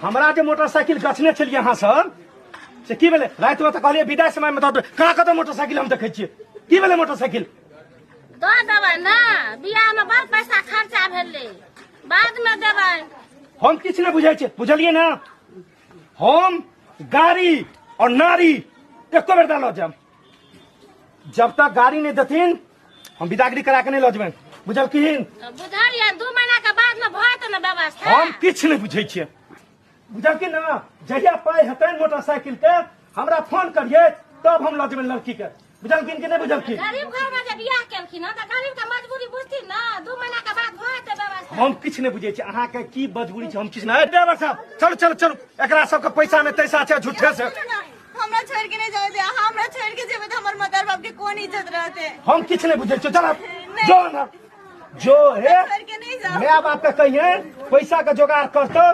हमरा जे मोटरसाइकिल गछने छलियै अहाँ सब से की भेलै? रातिमे तऽ कहलियै विदाइ समयमे दऽ देबै। कहाँ कतऽ मोटरसाइकिल हम देखै छियै? की भेलै मोटरसाइकिल? दऽ देबै ने, बियाहमे बड़ पैसा खर्चा भेलै, बादमे देबै। हम किछु नहि बुझै छियै, बुझलियै ने? हम गाड़ी और नारी एको बेर लऽ जायब। जब तक गाड़ी नहि देथिन हम विदागरी करा के नहि लऽ जेबनि, बुझलखिन? बुझलियै, 2 महीना के बाद में भऽ जेतै ने व्यवस्था। हम किछु नहि बुझै छियै, बुझलखिन ने? जहिया पाइ हेतनि मोटरसाइकिल के हमरा फोन करियै, तब हम लऽ जेबनि लड़की के, बुझलखिन कि नहि बुझलखिन? गरीब घर में जे बियाह केलखिन हँ तऽ गरीब के मजबूरी बुझथिन ने, 2 महीना के बाद भऽ जेतै व्यवस्था। हम किछु नहि बुझै छी अहाँके की मजबूरी छै, हम किछु नहि। ड्राइवर साहब चलू चलू चलू, एकरा सबके पैसा नहि तैसा छै झूठे से। हमरा छोड़ के नहीं जाए दे, हमरा छोड़ के जेबे त हमर मदर बाप के कोन इज्जत रहते। हम किछु नहि बुझै छी, चल जो ना जो हे छोड़ के नहीं जाओ। My बाप के कहिए पैसा के जोगाड़ करतो।